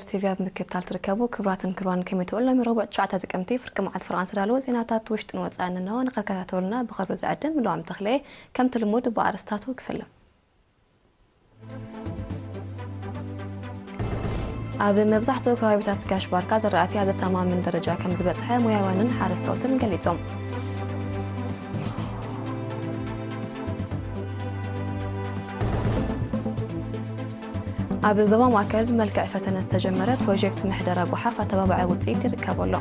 ቲቪ ኣብ ምክትታል ትርከቡ ክቡራትን ክቡራን፣ ከመይ ትውዕሉ? ሎሚ ረቡዕ ትሽዓተ ጥቅምቲ ፍርቂ መዓልቲ ፍርቓን ዝተዳለወ ዜናታት ውሽጥን ወጻእን እንሆ። ንኽትከታተሉና ብኽብሪ ዝዕድም ልዋም ተኽለ። ከምቲ ልሙድ ብኣርስታቱ ክፍልም። ኣብ መብዛሕትኡ ከባቢታት ጋሽ ባርካ ዝራእቲ ኣብ ዘተኣማምን ደረጃ ከም ዝበጽሐ ሙያውያንን ሓረስቶትን ገሊጾም። ኣብ ዞባ ማእከል ብመልክዕ ፈተነ ዝተጀመረ ፕሮጀክት ምሕደራ ጓሓፍ ኣተባባዒ ውጽኢት ይርከቦ ኣሎ።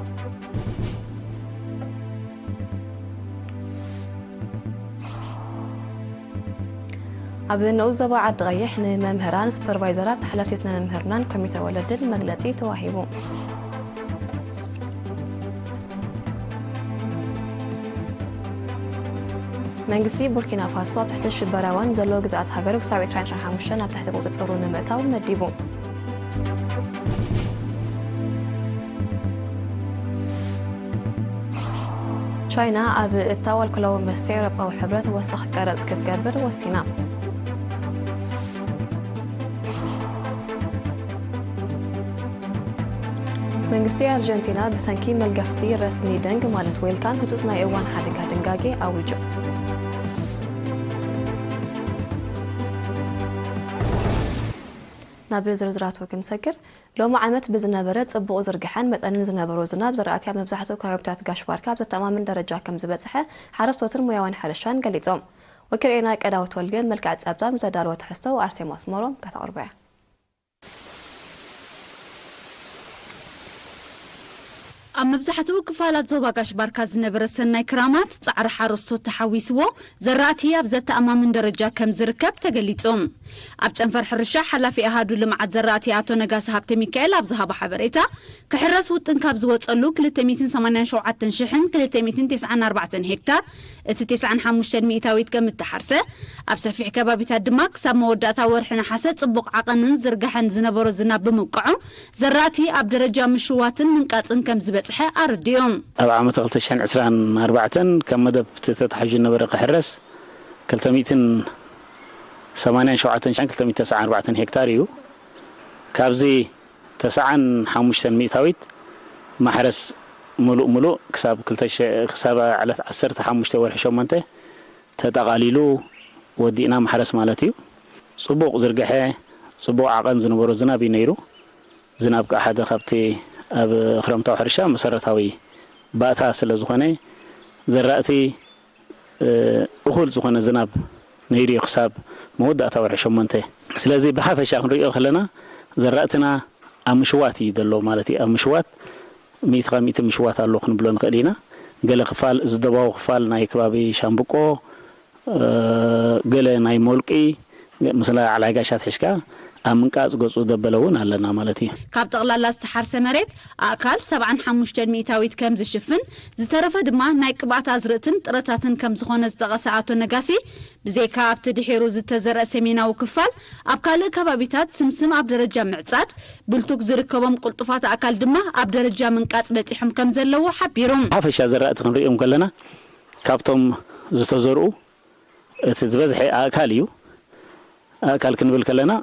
ኣብ ንኡስ ዞባ ዓዲ ቀይሕ ንመምህራን፣ ሱፐርቫይዘራት፣ ሓለፍቲ ስነ መምህርናን ኮሚተ ወለድን መግለጺ ተዋሂቡ። መንግስቲ ቡርኪና ፋሶ ኣብ ትሕቲ ሽበራውያን ዘሎ ግዝኣት ሃገሩ ክሳብ ዕስራን ዕስራን ሓሙሽተን ኣብ ትሕቲ ቁጽጽሩ ንምእታው መዲቡ። ቻይና ኣብ እታው ኣልኮላዊ መስተ ኤውሮጳዊ ሕብረት ወሰኽ ቀረጽ ክትገብር ወሲና። መንግስቲ ኣርጀንቲና ብሰንኪ መልገፍቲ ረስኒ ደንግ ማለት ዌልካን ህጹጽ ናይ እዋን ሓደጋ ድንጋጌ ኣዊጁ። ናብ ዝርዝራቱ ክንሰግር፣ ሎሚ ዓመት ብዝነበረ ጽቡቕ ዝርግሐን መጠንን ዝነበሮ ዝናብ ዝራእቲ ኣብ መብዛሕትኡ ከባቢታት ጋሽ ባርካ ኣብ ዘተኣማምን ደረጃ ከም ዝበጽሐ ሓረስቶትን ሙያውያን ሕርሻን ገሊጾም። ወኪል ኤና ቀዳወት ወልገ መልክዕ ጸብጻብ ዘዳለወ ትሕዝቶ ኣርሴማ ኣስመሮም ከተቕርቦ እያ። ኣብ መብዛሕትኡ ክፋላት ዞባ ጋሽ ባርካ ዝነበረ ሰናይ ክራማት ጻዕሪ ሓረስቶት ተሓዊስዎ ዘራእቲ ኣብ ዘተኣማምን ደረጃ ከም ዝርከብ ተገሊጹ። ኣብ ጨንፈር ሕርሻ ሓላፊ ኣሃዱ ልምዓት ዘራእቲ ኣቶ ነጋሲ ሃብተ ሚካኤል ኣብ ዝሃቦ ሓበሬታ፣ ክሕረስ ውጥን ካብ ዝወጸሉ ክልተ ሚእትን ሰማንያን ሸውዓተን ሽሕን ክልተ ሚእትን ተስዓን ኣርባዕተን ሄክታር እቲ ተስዓን ሓሙሽተን ሚእታዊት ከም እተሓርሰ፣ ኣብ ሰፊሕ ከባቢታት ድማ ክሳብ መወዳእታ ወርሒ ነሓሰ ጽቡቕ ዓቐንን ዝርጋሐን ዝነበሮ ዝናብ ብምብቅዑ፣ ዘራእቲ ኣብ ደረጃ ምሽዋትን ምንቃጽን ከም ዝበጽሐ ኣረዲኦም። ኣብ ዓመት ክልተ ሽሕን ዕስራን ኣርባዕተን ካብ መደብ እቲ ተታሒዙ ዝነበረ ክሕረስ ክልተ ሚእትን ሰማንያን ሸውዓተን ሽሕን ክልተ ሚእትን ተስዓን ኣርባዕተን ሄክታር እዩ። ካብዚ ተስዓን ሓሙሽተን ሚእታዊት ማሕረስ ምሉእ ምሉእ ክሳብ ክልተ ሺ፣ ክሳብ ዕለት ዓሰርተ ሓሙሽተ ወርሒ ሸሞንተ ተጠቓሊሉ ወዲእና ማሕረስ ማለት እዩ። ጽቡቕ ዝርግሐ፣ ጽቡቕ ዓቐን ዝነበሮ ዝናብ እዩ ነይሩ። ዝናብ ከኣ ሓደ ካብቲ ኣብ ክረምታዊ ሕርሻ መሰረታዊ ባእታ ስለ ዝኾነ፣ ዘራእቲ፣ እ፣ እኹል ዝኾነ ዝናብ ነይሩ እዩ ክሳብ መወዳእታ ወርሒ ሸሞንተ። ስለዚ ብሓፈሻ ክንሪኦ ከለና፣ ዘራእትና ኣብ ምሽዋት እዩ ዘሎ ማለት እዩ። ኣብ ምሽዋት፣ ሚእቲ ካብ ሚእቲ ምሽዋት ኣሎ ክንብሎ ንኽእል ኢና። ገለ ክፋል፣ እዚ ደቡባዊ ክፋል ናይ ከባቢ ሻምብቆ፣ እ፣ ገለ ናይ ሞልቂ፣ ምስ ላዕላይ ጋሻት ሒዝካ ኣብ ምንቃጽ ገጹ ዘበለ እውን ኣለና ማለት እዩ። ካብ ጠቕላላ ዝተሓርሰ መሬት ኣእካል ሰብዓን ሓሙሽተን ሚእታዊት ከም ዝሽፍን፣ ዝተረፈ ድማ ናይ ቅብኣት ኣዝርእትን ጥረታትን ከም ዝኾነ ዝጠቐሰ ኣቶ ነጋሲ፣ ብዘይካ ኣብቲ ድሒሩ ዝተዘርአ ሰሜናዊ ክፋል፣ ኣብ ካልእ ከባቢታት ስምስም ኣብ ደረጃ ምዕጻድ፣ ብልቱግ ዝርከቦም ቅልጡፋት ኣእካል ድማ ኣብ ደረጃ ምንቃጽ በጺሖም ከም ዘለዉ ሓቢሩ። ሓፈሻ ዘራእቲ ክንሪኦም ከለና፣ ካብቶም ዝተዘርኡ እቲ ዝበዝሐ ኣእካል እዩ። ኣእካል ክንብል ከለና፣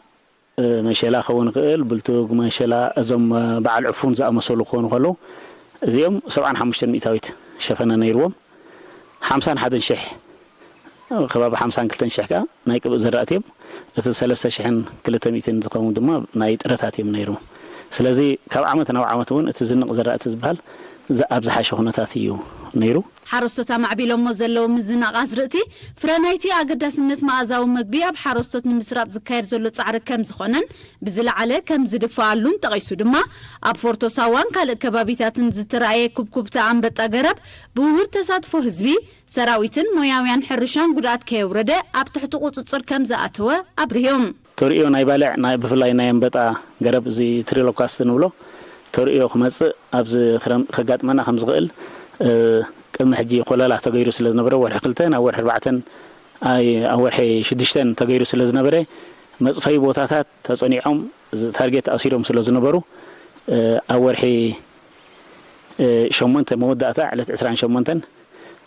እ፣ መሸላ ክኸውን ይኽእል፣ ብልቱግ፣ መሸላ፣ እዞም፣ እ፣ በዓል ዕፉን ዝኣመሰሉ ክኾኑ ከለዉ፣ እዚኦም ሰብዓን ሓሙሽተን ሚእታዊት ሸፈነ ነይርዎም። ሓምሳን ሓደን ሽሕ፣ ከባቢ ሓምሳን ክልተን ሽሕ ከኣ ናይ ቅብእ ዘራእቲ እዮም። እቲ ሰለስተ ሽሕን ክልተ ሚእትን ዝኸውን ድማ ናይ ጥረታት እዮም ነይሩ። ስለዚ ካብ ዓመት ናብ ዓመት እውን እቲ ዝንቕ ዘራእቲ ዝበሃል ዝ-፣ ኣብ ዝሓሸ ኩነታት እዩ ነይሩ። ሓረስቶት ኣማዕቢሎሞ ዘለዉ ምዝናቕ ኣዝርእቲ፣ ፍረ ናይቲ ኣገዳስነት መኣዛዊ መግቢ ኣብ ሓረስቶት ንምስራጽ ዝካየድ ዘሎ ጻዕሪ ከም ዝኾነን ብዝለዓለ ከም ዝድፈኣሉን ጠቒሱ ድማ፣ ኣብ ፎርቶ ሳዋን ካልእ ከባቢታትን ዝተራእየ ኩብኩብታ ኣንበጣ ገረብ ብውሁድ ተሳትፎ ህዝቢ፣ ሰራዊትን ሞያውያን ሕርሻን ጉድኣት ከየውረደ ኣብ ትሕቲ ቁጽጽር ከም ዝኣተወ ኣብሪሆም። ተርእዮ ናይ ባልዕ፣ ናይ፣ ብፍላይ ናይ ኣንበጣ ገረብ፣ እዚ ትሪሎካስት ንብሎ ተርእዮ ክመጽእ ኣብዚ ክረም-፣ ከጋጥመና ከም ዝኽእል፣ እ፣ ቅድሚ ሕጂ ኮለላ ተገይሩ ስለ ዝነበረ፣ ወርሒ ክልተ ናብ ወርሒ ኣርባዕተን፣ ኣይ፣ ኣብ ወርሒ ሽዱሽተን ተገይሩ ስለ ዝነበረ፣ መጽፈይ ቦታታት ተጸኒዖም፣ ዝ-፣ ታርጌት ኣሲሮም ስለ ዝነበሩ፣ እ፣ ኣብ ወርሒ፣ እ፣ ሸሞንተ መወዳእታ ዕለት ዕስራን ሸሞንተን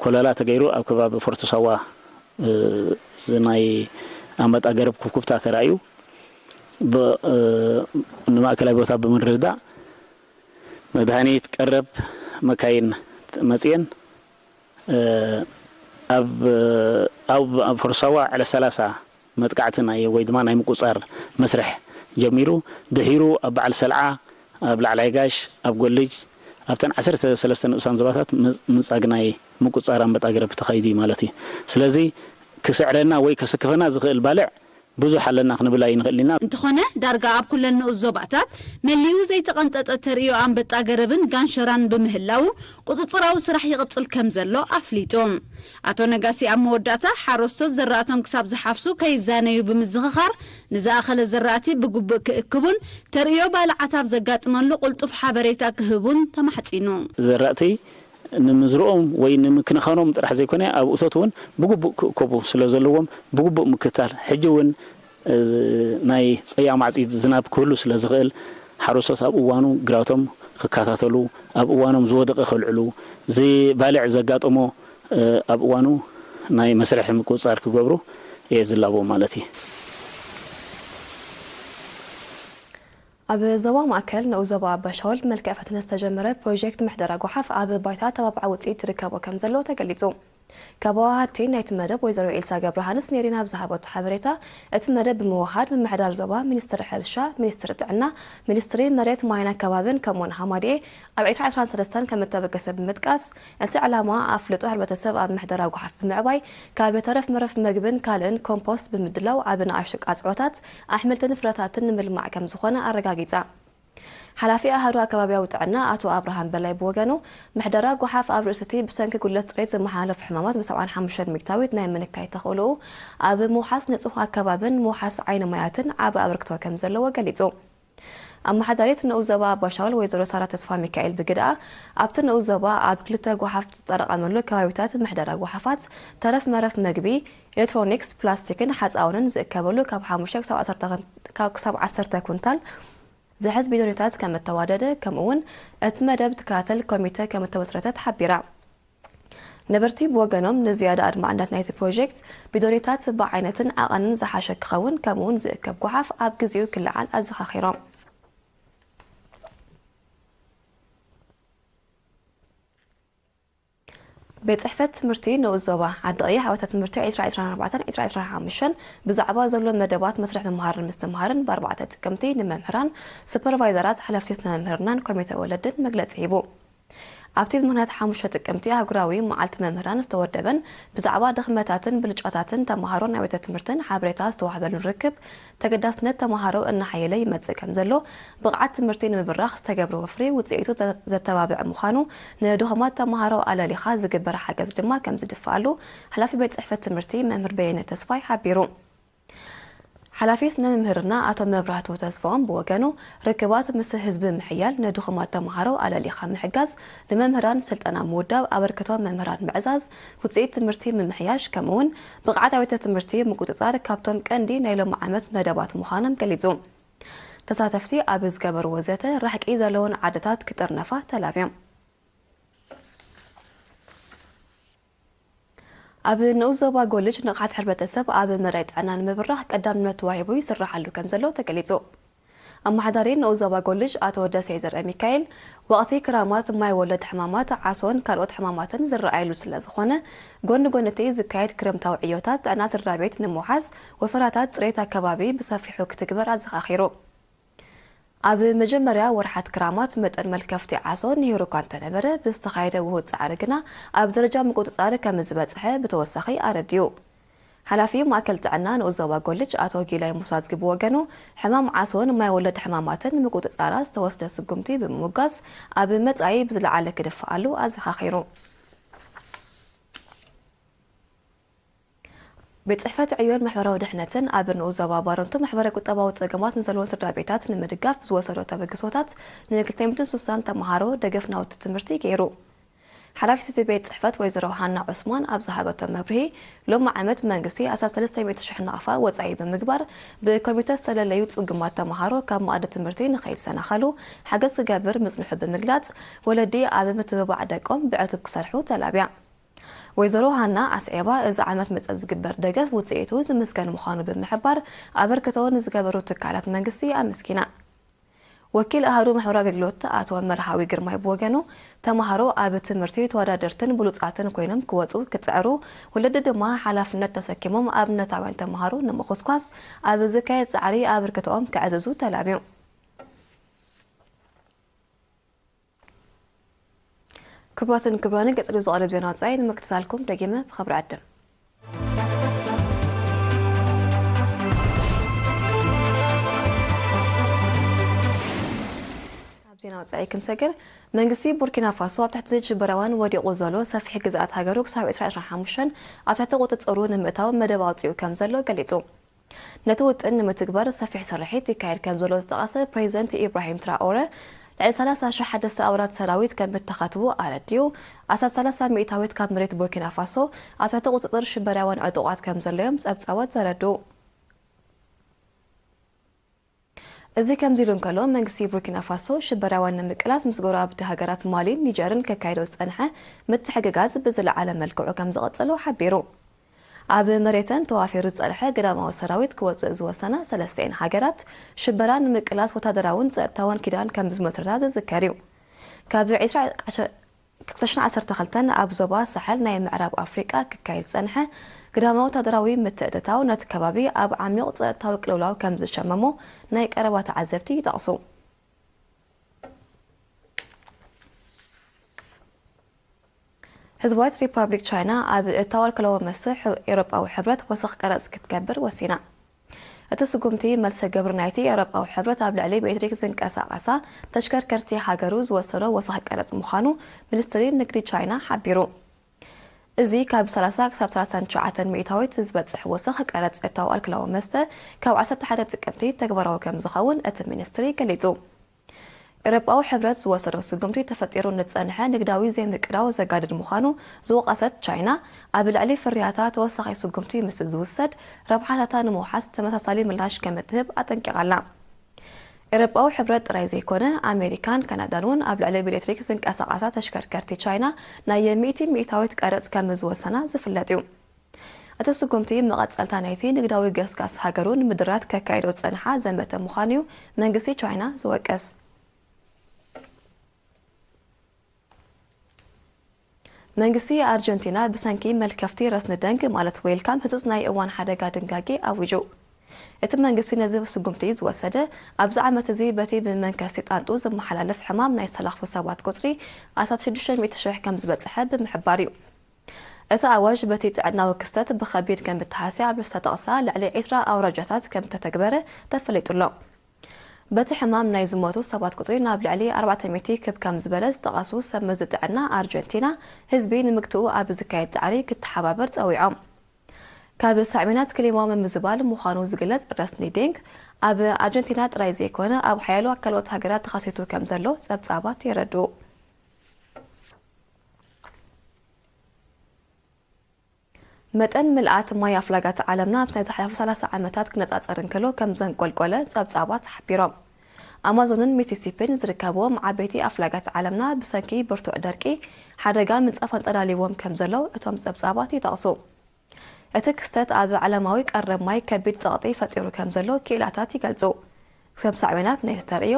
ኮለላ ተገይሩ ኣብ ከባቢ ፎርቶ ሳዋ፣ እ፣ ናይ ኣንበጣ ገረብ ኩብኩብታ ተራእዩ። ብ-፣ እ፣ ንማእከላይ ቦታ ብምርዳእ መድሃኒት ቀረብ መካይን መጽየን፣ እ፣ ኣብ፣ ኣብ፣ ኣብ ፈርሳዋ ዕለት ሰላሳ መጥቃዕቲ ናይ፣ ወይ ድማ ናይ ምቁጻር መስርሕ ጀሚሩ፣ ድሒሩ ኣብ በዓል ሰልዓ፣ ኣብ ላዕላይ ጋሽ፣ ኣብ ጎልጅ፣ ኣብተን ዓሰርተ ሰለስተ ንኡሳን ዞባታት ምጽ-፣ ምጻግ ናይ ምቁጻር ኣንበጣ ገረብ ተኻይዱ እዩ ማለት እዩ። ስለዚ ክስዕረና ወይ ከሰክፈና ዝኽእል ባልዕ ብዙሕ ኣለና ክንብል ኣይንኽእል ኢና። እንተኾነ፣ ዳርጋ ኣብ ኩለን ንኡስ ዞባታት መሊኡ ዘይተቐንጠጠ ተርእዮ ኣንበጣ ገረብን ጋንሸራን ብምህላው፣ ቁጽጽራዊ ስራሕ ይቕጽል ከም ዘሎ ኣፍሊጡ። ኣቶ ነጋሲ ኣብ መወዳእታ፣ ሓረስቶት ዘራእቶም ክሳብ ዝሓፍሱ ከይዛነዩ ብምዝኽኻር፣ ንዝኣኸለ ዘራእቲ ብግቡእ ክእክቡን ተርእዮ ባልዓት ኣብ ዘጋጥመሉ ቅልጡፍ ሓበሬታ ክህቡን ተማሕጺኑ። ዘራእቲ ንምዝርኦም ወይ ንምክንኻኖም ጥራሕ ዘይኮነ፣ ኣብ እቶት እውን ብግቡእ ክእከቡ ስለ ዘለዎም፣ ብግቡእ ምክትታል፣ ሕጂ እውን፣ እ፣ ናይ ጸያማዕጺድ ዝናብ ክህሉ ስለ ዝኽእል፣ ሓረስቶት ኣብ እዋኑ ግራቶም ክከታተሉ፣ ኣብ እዋኖም ዝወደቐ ከልዕሉ፣ ዚ-፣ ባልዕ ዘጋጠሞ፣ እ፣ ኣብ እዋኑ ናይ መስርሕ ምቁጽጻር ክገብሩ እየ ዝላቦ ማለት እዩ። ኣብ ዞባ ማእከል ንኡስ ዞባ ኣባሻውል ብመልክዕ ፈተነ ዝተጀመረ ፕሮጀክት ምሕደራ ጓሓፍ ኣብ ባይታ ተባብዓ ውጽኢት ትርከቦ ከም ዘሎ ተገሊጹ። ካብ ወሃድቲ ናይቲ መደብ ወይዘሮ ኤልሳ ገብረሃንስ ኔሪና ኣብ ዝሃበቶ ሓበሬታ፣ እቲ መደብ ብምውሃድ ምምሕዳር ዞባ፣ ሚኒስትሪ ሕርሻ፣ ሚኒስትሪ ጥዕና፣ ሚኒስትሪ መሬት ማይን ኣከባብን ከምኡውን ሃማድኤ ኣብ ዕስራ ዕስራን ሰለስተን ከም እተበገሰ ብምጥቃስ፣ እቲ ዕላማ ኣፍልጦ ሕብረተሰብ ኣብ ምሕደራ ጓሓፍ ብምዕባይ፣ ካብ ተረፍ መረፍ መግብን ካልእን ኮምፖስት ብምድላው ኣብ ንኣሽቱ ቃጽዖታት ኣሕምልትን ፍረታትን ንምልማዕ ከም ዝኾነ ኣረጋጊጻ። ሓላፊ ኣሃዱ ኣከባቢያዊ ጥዕና ኣቶ ኣብርሃም በላይ ብወገኑ፣ ምሕደራ ጓሓፍ ኣብ ርእሲ እቲ ብሰንኪ ጉድለት ጽሬት ዝመሓላለፉ ሕማማት ብ ሰብዓን ሓሙሽተን ሚእታዊት ናይ ምንካይ ተኽእሎኡ ኣብ ምውሓስ ንጹህ ኣከባብን ምውሓስ ዓይኒ ማያትን ዓቢ ኣበርክቶ ከም ዘለዎ ገሊጹ። ኣመሓዳሪት ንኡስ ዞባ ኣባሻውል ወይዘሮ ሳራ ተስፋ ሚካኤል ብግድኣ፣ ኣብቲ ንኡስ ዞባ ኣብ ክልተ ጓሓፍ ዝጠራቐመሉ ከባቢታት ምሕደራ ጓሓፋት፣ ተረፍ መረፍ መግቢ፣ ኤሌክትሮኒክስ፣ ፕላስቲክን ሓፃውንን ዝእከበሉ ካብ ሓሙሽተ ክሳብ ዓሰርተ፣ ካብ ክሳብ ዓሰርተ ኩንታል ዝሕዝ ቢዶኒታት ከም እተዋደደ፣ ከምኡ እውን እቲ መደብ ትከታተል ኮሚተ ከም እተመስረተ ተሓቢራ። ነበርቲ ብወገኖም፣ ንዝያዳ ኣድማዕነት ናይቲ ፕሮጀክት፣ ቢዶኒታት ብዓይነትን ዓቐንን ዝሓሸ ክኸውን፣ ከምኡ እውን ዝእከብ ጓሓፍ ኣብ ግዜኡ ክለዓል ኣዘኻኺሮም። ቤት ጽሕፈት ትምህርቲ ንኡስ ዞባ ዓዲ ቀይሕ፣ ዓወተ ትምህርቲ ዕስራ ዕስራን ኣርባዕተን ዕስራ ዕስራን ሓሙሽተን ብዛዕባ ዘሎ መደባት መስርሕ ምምሃርን ምስትምሃርን፣ ብ ኣርባዕተ ጥቅምቲ ንመምህራን፣ ሱፐርቫይዘራት፣ ሓለፍቲ ስነ መምህርናን ኮሚተ ወለድን መግለጺ ሂቡ። ኣብቲ ብምኽንያት ሓሙሽተ ጥቅምቲ ኣህጉራዊ መዓልቲ መምህራን ዝተወደበን ብዛዕባ ድኽመታትን ብልጫታትን ተመሃሮን ኣብያተ ትምህርትን ሓበሬታ ዝተዋህበሉን ርክብ፣ ተገዳስነት ተመሃሮ እናሓየለ ይመጽእ ከም ዘሎ፣ ብቕዓት ትምህርቲ ንምብራኽ ዝተገብረ ወፍሪ ውጽኢቱ ዘ-፣ ዘተባብዕ ምዃኑ፣ ንድኹማት ተመሃሮ ኣለሊኻ ዝግበር ሓገዝ ድማ ከም ዝድፍኣሉ ሓላፊ ቤት ጽሕፈት ትምህርቲ መምህር በየነ ተስፋይ ሓቢሩ። ሓላፊ ስነ መምህርና ኣቶ መብራህቱ ተስፋኦም ብወገኑ፣ ርክባት ምስ ህዝቢ ምሕያል፣ ንድኹማት ተመሃሮ ኣለሊኻ ምሕጋዝ፣ ንመምህራን ስልጠና ምውዳብ፣ ኣበርክቶ መምህራን ምዕዛዝ፣ ውጽኢት ትምህርቲ ምምሕያሽ፣ ከምኡውን ብቕዓት ኣብያተ ትምህርቲ ምቁጽጻር ካብቶም ቀንዲ ናይ ሎሚ ዓመት መደባት ምዃኖም ገሊጹ። ተሳተፍቲ ኣብ ዝገበርዎ ዘተ፣ ራሕቂ ዘለውን ዓድታት ክጥርነፋ ተላብዮም። ኣብ ንኡስ ዞባ ጎልጅ ንቕሓት ሕብረተሰብ ኣብ መዳይ ጥዕና ንምብራኽ ቀዳምነት ተዋሂቡ ይስራሓሉ ከም ዘሎ ተገሊጹ። ኣመሓዳሪ ንኡስ ዞባ ጎልጅ ኣቶ ደሴ ዘርአ ሚካኤል፣ ወቕቲ ክራማት ማይ ወለድ ሕማማት ዓሶን ካልኦት ሕማማትን ዝረኣየሉ ስለ ዝኾነ፣ ጎኒ ጎኒ እቲ ዝካየድ ክረምታዊ ዕዮታት ጥዕና ስድራ ቤት ንምውሓስ፣ ወፈራታት ጽሬት ኣከባቢ ብሰፊሑ ክትግበር ኣዘኻኺሩ። ኣብ መጀመርያ ወርሓት ክራማት መጠን መልከፍቲ ዓሶ ንሂሩ እኳ እንተነበረ፣ ብዝተኻየደ ውሁድ ጻዕሪ ግና ኣብ ደረጃ ምቁጽጻር ከም ዝበጽሐ ብተወሳኺ ኣረዲኡ። ሓላፊ ማእከል ጥዕና ንኡስ ዞባ ጎልጅ ኣቶ ጊላይ ሙሳዝጊ ብወገኑ፣ ሕማም ዓሶን ማይ ወለድ ሕማማትን ምቁጽጻራ ዝተወስደ ስጉምቲ ብምምጓስ፣ ኣብ መጻኢ ብዝለዓለ ክድፍኣሉ ኣዘኻኺሩ። ቤት ጽሕፈት ዕዮን ማሕበራዊ ድሕነትን ኣብ ንኡስ ዞባ ባረንቱ ማሕበረ ቁጠባዊ ጸገማት ንዘለዎም ስድራ ቤታት ንምድጋፍ ዝወሰዶ ተበግሶታት ንክልተ ሚእትን ስሳን ተመሃሮ ደገፍ ናውቲ ትምህርቲ ገይሩ። ሓላፊት እቲ ቤት ጽሕፈት ወይዘሮ ሃና ዑስማን ኣብ ዝሃበቶ መብርሂ፣ ሎሚ ዓመት መንግስቲ ኣስታት ሰለስተ ሚእቲ ሽሕ ናቕፋ ወጻኢ ብምግባር ብኮሚተ ዝተለለዩ ጽጉማት ተመሃሮ ካብ መኣዲ ትምህርቲ ንኸይሰናኸሉ ሓገዝ ክገብር ምጽንሑ ብምግላጽ፣ ወለዲ ኣብ ምትብባዕ ደቆም ብዕቱብ ክሰርሑ ተላብያ። ወይዘሮ ሃና ኣስዔባ፣ እዚ ዓመት መጸ ዝግበር ደገፍ ውጽኢቱ ዝምስገን ምዃኑ ብምሕባር፣ ኣበርክቶ ንዝገበሩ ትካላት መንግስቲ ኣመስጊና። ወኪል ኣሃዱ ማሕበራዊ ኣገልግሎት ኣቶ መርሃዊ ግርማይ ብወገኑ፣ ተማሃሮ ኣብ ትምህርቲ ተወዳደርትን ብሉጻትን ኮይኖም ክወጹ ክጽዕሩ፣ ወለዲ ድማ ሓላፍነት ተሰኪሞም ኣብነታውያን ተማሃሮ ንምኹስኳስ ኣብ ዝካየድ ጻዕሪ ኣበርክቶኦም ከዕዝዙ ተላብዩ። ክቡራትን ክቡራንን፣ ቀጺሉ ዝቐርብ ዜና ወጻኢ ንምክትታልኩም ደጊመ ብኽብሪ ዕድም። ናብ ዜና ወጻኢ ክንሰግር፣ መንግስቲ ቡርኪና ፋሶ ኣብ ትሕቲ ሽበራውያን ወዲቑ ዘሎ ሰፊሕ ግዝኣት ሃገሩ ክሳብ ዕስራ ዕስራን ሓሙሽተን ኣብ ትሕቲ ቁጽጽሩ ንምእታው መደብ ኣውጺኡ ከም ዘሎ ገሊጹ። ነቲ ውጥን ንምትግባር ሰፊሕ ስርሒት ይካየድ ከም ዘሎ ዝጠቐሰ ፕሬዚደንት ኢብራሂም ትራኦረ፣ ልዕሊ ሰላሳ ሽሕ ሓደስቲ ኣባላት ሰራዊት ከም እተኸትቡ ኣረዲኡ። ኣስታት ሰላሳ ሚእታዊት ካብ መሬት ቡርኪና ፋሶ ኣብ ትሕቲ ቁጽጽር ሽበራውያን ዕጡቓት ከም ዘለዮም ጸብጻባት ዘረድኡ። እዚ ከምዚ ኢሉ እንከሎ፣ መንግስቲ ቡርኪና ፋሶ ሽበራውያን ንምቅላስ ምስ ጎረባብቲ ሃገራት ማሊን ኒጀርን ከካይዶ ዝጸንሐ ምትሕግጋዝ ብዝለዓለ መልክዑ ከም ዝቐጸሎ ሓቢሩ። ኣብ መሬተን ተዋፊሩ ዝጸንሐ ግዳማዊ ሰራዊት ክወጽእ ዝወሰና ሰለስተኤን ሃገራት፣ ሽበራ ንምቅላስ ወታደራውን ጸጥታውን ኪዳን ከም ዝመስረታ ዝዝከር እዩ። ካብ ዕስራ ክልተ ሽሕን ዓሰርተ ክልተን ኣብ ዞባ ሳሕል ናይ ምዕራብ ኣፍሪቃ ክካየድ ዝጸንሐ ግዳማዊ ወታደራዊ ምትእትታው፣ ነቲ ከባቢ ኣብ ዓሚቕ ጸጥታዊ ቅልውላው ከም ዝሸመሞ ናይ ቀረባ ተዓዘብቲ ይጠቕሱ። ህዝባዊት ሪፓብሊክ ቻይና ኣብ እታዋ ኣልኮላዊ መስተ ኤውሮጳዊ ሕብረት ወሰኽ ቀረጽ ክትገብር ወሲና። እቲ ስጉምቲ መልሰ ግብሪ ናይቲ ኤውሮጳዊ ሕብረት ኣብ ልዕሊ ብኤሌክትሪክ ዝንቀሳቐሳ ተሽከርከርቲ ሃገሩ ዝወሰዶ ወሰኽ ቀረጽ ምዃኑ ሚኒስትሪ ንግዲ ቻይና ሓቢሩ። እዚ ካብ ሰላሳ ክሳብ ሰላሳን ትሽዓተን ሚእታዊት ዝበጽሕ ወሰኽ ቀረጽ እታው ኣልኮላዊ መስተ ካብ ዓሰርተ ሓደ ጥቅምቲ ተግባራዊ ከም ዝኸውን እቲ ሚኒስትሪ ገሊጹ። ኤውሮጳዊ ሕብረት ዝወሰዶ ስጉምቲ ተፈጢሩ ንጸንሐ ንግዳዊ ዘይምቅዳው ዘጋድድ ምዃኑ ዝወቐሰት ቻይና፣ ኣብ ልዕሊ ፍርያታ ተወሳኺ ስጉምቲ ምስ ዝውሰድ ረብሓታታ ንምውሓስ ተመሳሳሊ ምላሽ ከም እትህብ ኣጠንቂቓ ኣላ። ኤውሮጳዊ ሕብረት ጥራይ ዘይኮነ፣ ኣሜሪካን ካናዳን እውን ኣብ ልዕሊ ብኤሌክትሪክ ዝንቀሳቐሳ ተሽከርከርቲ ቻይና ናይ ሚእቲ ሚእታዊት ቀረጽ ከም ዝወሰና ዝፍለጥ እዩ። እቲ ስጉምቲ መቐጸልታ ናይቲ ንግዳዊ ገስጋስ ሃገሩ ንምድራት ከካይዶ ዝጸንሓ ዘመተ ምዃኑ እዩ መንግስቲ ቻይና ዝወቅስ። መንግስቲ ኣርጀንቲና ብሰንኪ መልከፍቲ ረስኒ ደንግ ማለት ዌልካም ህጹጽ ናይ እዋን ሓደጋ ድንጋጌ ኣዊጁ። እቲ መንግስቲ ነዚ ስጉምቲ ዝወሰደ ኣብዚ ዓመት እዚ በቲ ብመንከስቲ ጣንጡ ዝመሓላለፍ ሕማም ናይ ዝተለኽፉ ሰባት ቁጽሪ ኣስታት ሽዱሽተ ሚእቲ ሽሕ ከም ዝበጽሐ ብምሕባር እዩ። እቲ ኣዋጅ በቲ ጥዕናዊ ክስተት ብኸቢድ ከም እተሃስየ ኣብ ዝተጠቕሳ ልዕሊ ዕስራ ኣውራጃታት ከም እተተግበረ ተፈሊጡ ኣሎ። በቲ ሕማም ናይ ዝሞቱ ሰባት ቁጽሪ ናብ ልዕሊ ኣርባዕተ ሚእቲ ክብ ከም ዝበለ ዝጠቐሱ ሰብ መዚ ጥዕና ኣርጀንቲና፣ ህዝቢ ንምግትኡ ኣብ ዝካየድ ጻዕሪ ክተሓባበር ጸዊዖም። ካብ ሳዕቤናት ክሊማዊ ምምዝባል ምዃኑ ዝግለጽ ረስኒ ዴንግ፣ ኣብ ኣርጀንቲና ጥራይ ዘይኮነ ኣብ ሓያሎ ካልኦት ሃገራት ተኸሲቱ ከም ዘሎ ጸብጻባት የረድኡ። መጠን ምልኣት ማይ ኣፍላጋት ዓለምና ኣብቲ ናይ ዝሓለፈ ሰላሳ ዓመታት ክነጻጸር እንከሎ ከም ዘንቆልቆለ ጸብጻባት ሓቢሮም። ኣማዞንን ሚሲሲፒን ዝርከብዎም ዓበይቲ ኣፍላጋት ዓለምና ብሰንኪ ብርቱዕ ደርቂ ሓደጋ ምንጻፍ ኣንጸላልይዎም ከም ዘለዉ እቶም ጸብጻባት ይጠቕሱ። እቲ ክስተት ኣብ ዓለማዊ ቀረብ ማይ ከቢድ ጸቕጢ ፈጢሩ ከም ዘሎ ክኢላታት ይገልጹ። ከም ሳዕቤናት ናይቲ ተርእዮ፣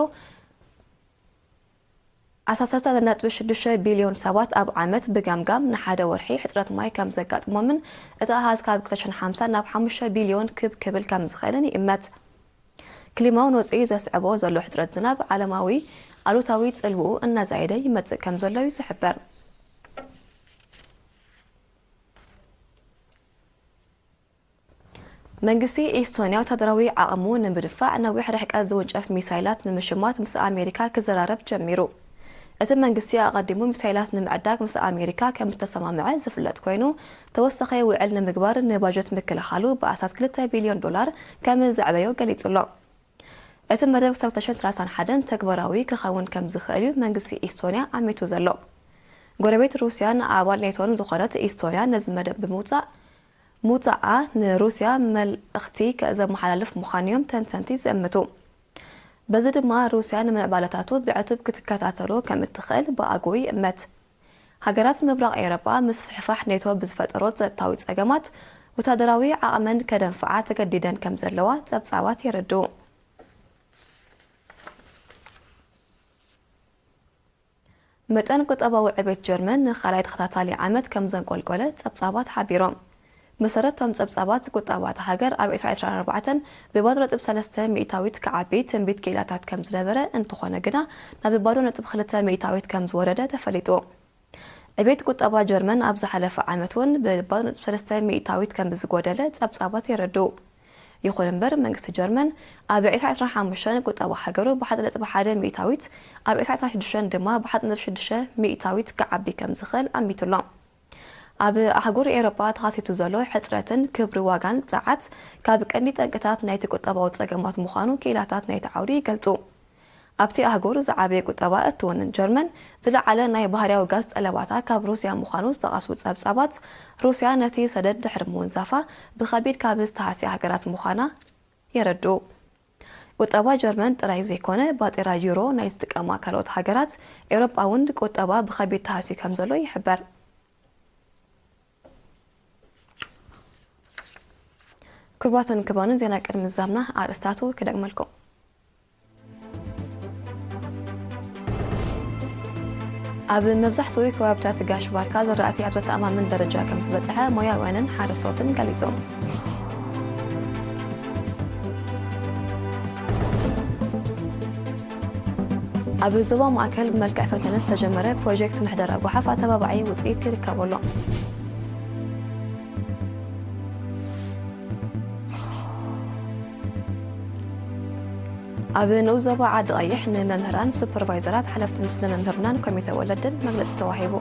ኣስታት ሰለስተ ነጥቢ ሽዱሽተ ቢልዮን ሰባት ኣብ ዓመት ብገምጋም ንሓደ ወርሒ ሕጽረት ማይ ከም ዘጋጥሞምን እቲ ኣሃዝ ካብ ክልተ ሽሕን ሓምሳን ናብ ሓሙሽተ ቢልዮን ክብ ክብል ከም ዝኽእልን ይእመት። ክሊማዊ ነውጺ ዘስዕቦ ዘሎ ሕጽረት ዝናብ ዓለማዊ ኣሉታዊ ጽልውኡ እናዛየደ ይመጽእ ከም ዘሎ እዩ ዝሕበር። መንግስቲ ኤስቶንያ ወታደራዊ ዓቕሙ ንምድፋዕ ነዊሕ ርሕቀት ዝውንጨፍ ሚሳይላት ንምሽማት ምስ ኣሜሪካ ክዘራረብ ጀሚሩ። እቲ መንግስቲ ኣቐዲሙ ሚሳይላት ንምዕዳግ ምስ ኣሜሪካ ከም እተሰማምዐ ዝፍለጥ ኮይኑ፣ ተወሳኺ ውዕል ንምግባር ንባጀት ምክልኻሉ ብኣስታት ክልተ ቢልዮን ዶላር ከም ዘዕበዮ ገሊጹ ኣሎ። እቲ መደብ ክሳብ ክልተ ሽሕን ሰላሳን ሓደን ተግባራዊ ክኸውን ከም ዝኽእል እዩ መንግስቲ ኤስቶንያ ኣሚቱ ዘሎ። ጎረቤት ሩስያን ኣባል ኔቶን ዝኾነት ኤስቶንያ ነዚ መደብ ብምውጻእ፣ ምውጻኣ ንሩስያ መልእኽቲ ከ-፣ ዘመሓላልፍ ምዃኑ እዮም ተንተንቲ ዝእምቱ። በዚ ድማ ሩስያ ንምዕባለታቱ ብዕቱብ ክትከታተሎ ከም እትኽእል ብኣግኡ ይእመት። ሃገራት ምብራቕ ኤውሮጳ ምስፍሕፋሕ ኔቶ ብዝፈጠሮ ጸጥታዊ ጸገማት፣ ወታደራዊ ዓቕመን ከደንፍዓ ተገዲደን ከም ዘለዋ ጸብጻባት የረድኡ። መጠን ቁጠባዊ ዕቤት ጀርመን ንኻልኣይ ተኸታታሊ ዓመት ከም ዘንቆልቆለ ጸብጻባት ሓቢሮም። ብመሰረት እቶም ጸብጻባት፣ ቁጠባ እታ ሃገር ኣብ ዕስራ ዕስራን ኣርባዕተን ብባዶ ነጥቢ ሰለስተ ሚእታዊት ክዓቢ ትንቢት ክኢላታት ከም ዝነበረ፣ እንተኾነ ግና ናብ ባዶ ነጥቢ ክልተ ሚእታዊት ከም ዝወረደ ተፈሊጡ። ዕቤት ቁጠባ ጀርመን ኣብ ዝሓለፈ ዓመት እውን ብባዶ ነጥቢ ሰለስተ ሚእታዊት ከም ዝጎደለ ጸብጻባት የረድኡ። ይኹን እምበር፣ መንግስቲ ጀርመን ኣብ ዕስራ ዕስራን ሓሙሽተን ቁጠባ ሃገሩ ብሓደ ነጥቢ ሓደ ሚእታዊት፣ ኣብ ዕስራ ዕስራን ሽዱሽተን ድማ ብሓደ ነጥቢ ሽዱሽተ ሚእታዊት ክዓቢ ከም ዝኽእል ኣሚቱ ኣሎ። ኣብ ኣህጉር ኤውሮጳ ተኸሲቱ ዘሎ ሕጽረትን ክብሪ ዋጋን ጸዓት ካብ ቀንዲ ጠንቅታት ናይቲ ቁጠባዊ ጸገማት ምዃኑ ክኢላታት ናይቲ ዓውዲ ይገልጹ። ኣብቲ ኣህጉር ዝዓበየ ቁጠባ እትውንን ጀርመን፣ ዝለዓለ ናይ ባህርያዊ ጋዝ ጠለባታ ካብ ሩስያ ምዃኑ ዝጠቐሱ ጸብጻባት፣ ሩስያ ነቲ ሰደድ ድሕሪ ምውንዛፋ ብኸቢድ ካብ ዝተሃስያ ሃገራት ምዃና የረድኡ። ቁጠባ ጀርመን ጥራይ ዘይኮነ፣ ባጤራ ዩሮ ናይ ዝጥቀማ ካልኦት ሃገራት ኤውሮጳ እውን ቁጠባ ብኸቢድ ተሃስዩ ከም ዘሎ ይሕበር። ክቡራትን ክቡራንን፣ ዜና ቅድሚ ምዝዛምና ኣርእስታቱ ክደግመልኩም። ኣብ መብዛሕትኡ ከባብታት ጋሽ ባርካ ዝራእቲ ኣብ ዘተኣማምን ደረጃ ከም ዝበጽሐ ሞያውያንን ሓረስቶትን ገሊጾም። ኣብ ዞባ ማእከል ብመልክዕ ፈተነ ዝተጀመረ ፕሮጀክት ምሕደራ ጓሓፍ ኣተባባዒ ውጽኢት ይርከቦ ኣሎ። ኣብ ንኡስ ዞባ ዓዲ ቀይሕ ንመምህራን፣ ሱፐርቫይዘራት፣ ሓለፍቲ ምስለ መምህርናን ኮሚተ ወለድን መግለጺ ተዋሂቡ።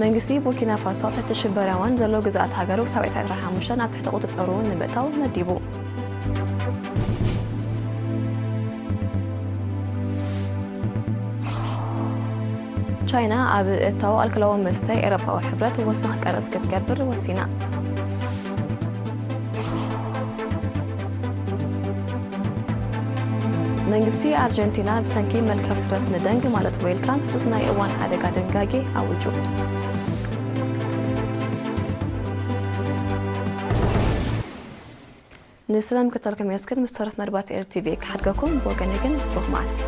መንግስቲ ቡርኪና ፋሶ ኣብ ትሕቲ ሽበራውያን ዘሎ ግዝኣት ሃገሩ ክሳብ ዕስራን ሓሙሽተን ኣብ ትሕቲ ቁጽጽሩ ንምእታው መዲቡ። ቻይና ኣብ እታው ኣልኮላዊ መስተ ኤውሮጳዊ ሕብረት ወሰኽ ቀረጽ ክትገብር ወሲና። መንግስቲ ኣርጀንቲና ብሰንኪ መልከፍቲ ረስኒ ደንግ ማለት ዌልካም ህጹጽ ናይ እዋን ሓደጋ ድንጋጌ ኣዊጁ። ንስለ ምክትታልኩም የመስግን። ምስ ተረፍ መደባት ኤሪ ቲቪ ክሓድገኩም። ብወገነይ ግን ብሩኽ መዓልቲ።